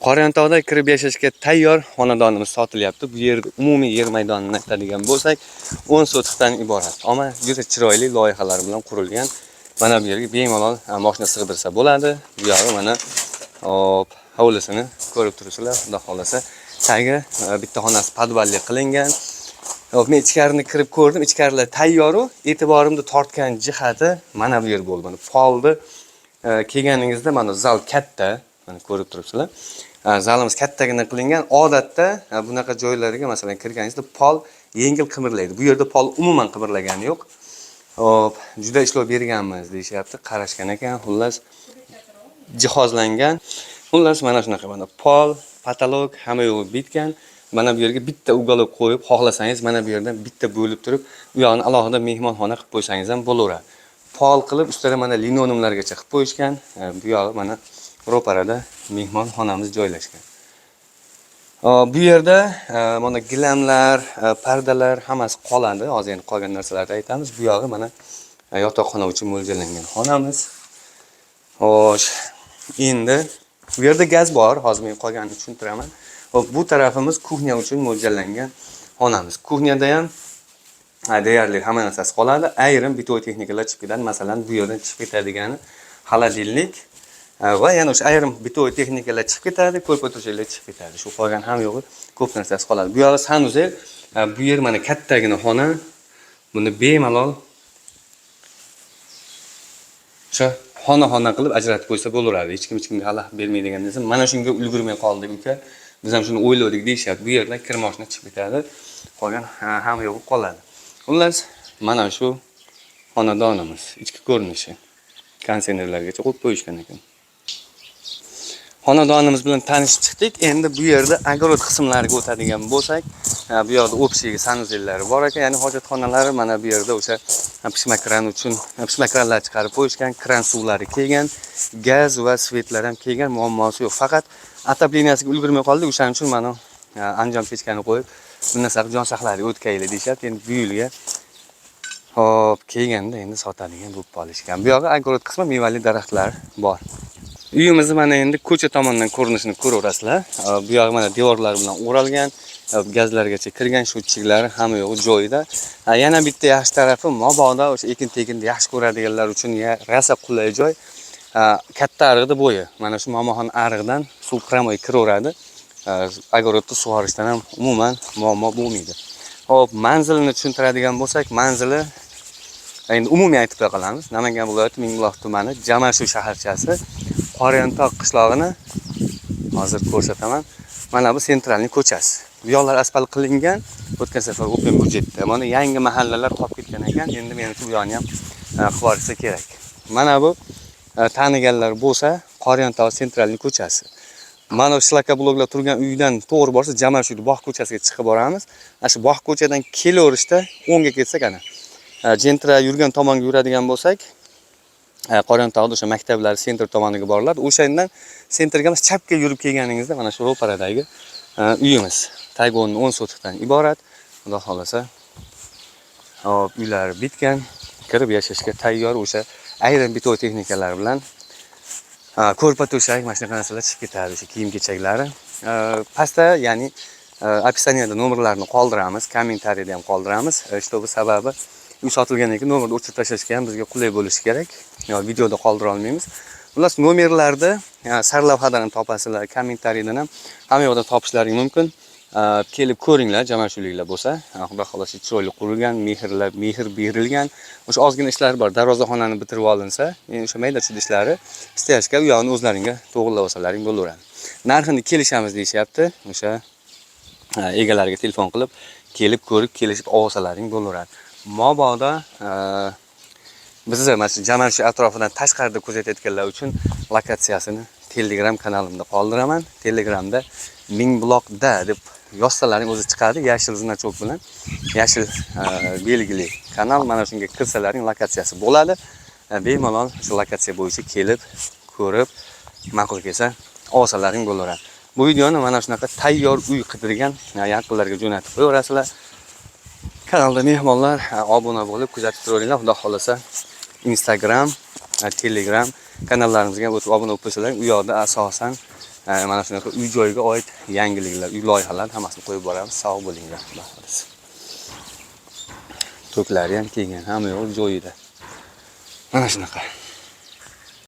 Qorayantoqda kirib yashashga tayyor xonadonimiz sotilyapti. Bu yerda umumiy yer maydonini aytadigan bo'lsak, 10 sotixdan iborat. Ammo juda chiroyli loyihalar bilan qurilgan. Mana bu yerga bemalol mashina sig'dirsa bo'ladi. Bu yog'i mana hop, hovlisini ko'rib turibsizlar, xudo xolasa. Tagi bitta xonasi podvalli qilingan. Hop, men ichkarini kirib ko'rdim. Ichkarilar tayyoru. E'tiborimni tortgan jihati mana bu yer bo'ldi. Mana polni kelganingizda mana zal katta, mana ko'rib turibsizlar. Zalimiz kattagina qilingan. Odatda bunaqa joylarga, masalan, kirganingizda pol yengil qimirlaydi. Bu yerda pol umuman qimirlagani yo'q. Hop, juda ishlov berganmiz deyishyapti. Qarashgan ekan, xullas jihozlangan. Xullas mana shunaqa mana pol, потолок hamma yo'g'i bitgan. Mana bu yerga bitta уголок qo'yib, xohlasangiz mana bu yerdan bitta bo'lib turib, u yog'ini alohida mehmonxona qilib qo'ysangiz ham bo'laveradi. Pol qilib, ustida mana linoleumlargacha qilib qo'yishgan. Bu yog'i mana ro'parada mehmonxonamiz joylashgan. Bu yerda mana gilamlar, pardalar hammasi qoladi. Hozir endi qolgan narsalarni aytamiz. Bu yog'i mana yotoqxona uchun mo'ljallangan xonamiz. Xo'sh, endi bu yerda gaz bor. Hozir men qolganini tushuntiraman. Xo'p, bu tarafimiz кухня uchun mo'ljallangan xonamiz. Кухня da ham deyarli hamma narsasi qoladi. Ayrim бытовой texnikalar chiqib ketadi. Masalan, bu yerdan chiqib ketadigani холодильник va yana o'sha ayrim бытовой texnikalar chiqib ketadi, ko'rpa to'shaklar chiqib ketadi. Shu qolgan ham yo'g'i ko'p narsasi qoladi. Bu yog'i санузел, bu yer mana kattagina xona. Buni bemalol o'sha xona-xona qilib ajratib qo'ysa bo'laveradi. Hech kim hech kimga xalaqit bermaydigan narsa. Mana shunga ulgurmay qoldik, uka. Biz ham shuni o'yladik deyishyapti. Bu yerdan kir moshina chiqib ketadi. Qolgan hamma yo'g'i qoladi. Xullas, mana shu xonadonimiz ichki ko'rinishi. Konditsionerlargacha qo'yib qo'yishgan ekan. Xonadonimiz bilan tanishib chiqdik. Endi bu yerda огород qismlariga o'tadigan bo'lsak, bu yoqda общий санузел lari bor ekan, ya'ni hojatxonalari. Mana bu yerda o'sha pishma kran uchun pishma kranlar chiqarib qo'yishgan, kran suvlari kelgan, gaz va свет lar ham kelgan, muammosi yo'q. Faqat отопления siga ulgurmay qoldik, o'shaning uchun mana anjom pechkani qo'yib, bu narsa qilib jon saqladik, o'tkaylik deyishyapti. Endi bu yilga hop kelganda endi sotadigan bo'lib qolishgan. Bu yog'i огород qismi, mevali daraxtlar bor. Uyimizni mana endi ko'cha tomondan ko'rinishini ko'raverasizlar. Bu yog'i mana devorlar bilan o'ralgan, gazlargacha kirgan, счётчик lari hamma yo'g'i joyida. Yana bitta yaxshi tarafi, mabodo o'sha ekin tekinni yaxshi ko'radiganlar uchun rosa qulay joy. Katta ariqni bo'yi. Mana shu Momoxon arig'idan suv прямой kiraveradi. Огород ni sug'orishdan ham umuman muammo bo'lmaydi. Xo'p, manzilini tushuntiradigan bo'lsak, manzili endi umumiy aytib qo'ya qolamiz. Namangan viloyati Mingbuloq tumani Jamashu shaharchasi, Qorayantoq qishlog'ini hozir ko'rsataman. Mana bu центральный ko'chasi. Bu yoqlar asfalt qilingan. O'tgan safar open budjetda. Mana yangi mahallalar qolib ketgan ekan. Endi menimcha bu yoqni ham qilib yuborsa kerak. Mana bu taniganlar bo'lsa, Qorayantoq центральный ko'chasi. Mana shu шлакоблок lar turgan uydan to'g'ri borsa, Jamashuyni bog' ko'chasiga chiqib boramiz. Ana shu bog' ko'chadan kelaverishda o'ngga ketsak ana. Gentra yurgan tomonga yuradigan bo'lsak, Qorayantoqda o'sha maktablar центр tomoniga boriladi. O'shandan центр ga emas, chapga yurib kelganingizda mana shu ro'paradagi uyimiz. Tagi 10 sotixdan iborat. Xudo xolasa. Hop, uylar bitgan, kirib yashashga tayyor, o'sha ayrim бытовой texnikalar bilan ko'rpa to'shak, mana shunaqa narsalar chiqib ketadi, o'sha kiyim kechaklari. Pastda, ya'ni описание da nomerlarni qoldiramiz, kommentariyada ham qoldiramiz. Чтобы sababi uy sotilgandan keyin nomerni o'chirib tashlashga ham bizga qulay bo'lishi kerak. Yo videoda qoldira olmaymiz. Xullas, nomerlarni sarlavhadan ham topasizlar, kommentariydan ham, hamma yoqdan topishlaring mumkin. Kelib ko'ringlar, jamashuliklar bo'lsa. Xudo xolasa chiroyli qurilgan, mehrlab, mehr berilgan. O'sha ozgina ishlar bor. Darvozaxonani bitirib olinsa, endi o'sha mayda chuyda ishlari стояшка u yog'ini o'zlaringga to'g'irlab olsalaring bo'laveradi. Narxini kelishamiz deyishyapti. O'sha egalariga telefon qilib, kelib ko'rib, kelishib olsalaring bo'laveradi. Mabodo bizni mana shu Jamashu atrofidan tashqarida kuzatayotganlar uchun lokatsiyasini Telegram kanalimda qoldiraman. Telegramda Mingbuloqda deb yozsalaring o'zi chiqadi, yashil значок bilan, yashil belgili kanal. Mana shunga kirsalaring lokatsiyasi bo'ladi. Bemalol shu lokatsiya bo'yicha kelib, ko'rib, ma'qul kelsa olsalaring bo'laveradi. Bu videoni mana shunaqa tayyor uy qidirgan yaqinlarga jo'natib qo'yaverasizlar. Kanalda mehmonlar, obuna bo'lib kuzatib turaveringlar. Xudo xolasa Instagram, Telegram kanallarimizga ham o'tib obuna bo'lib qo'ysalar, u yoqda asosan Mana shunaqa uy joyga oid yangiliklar, uy loyihalarini hammasini qo'yib boramiz. Sog' bo'linglar, xudo xohlasa. Toklari ham kelgan, hamma yo'q joyida. Mana shunaqa.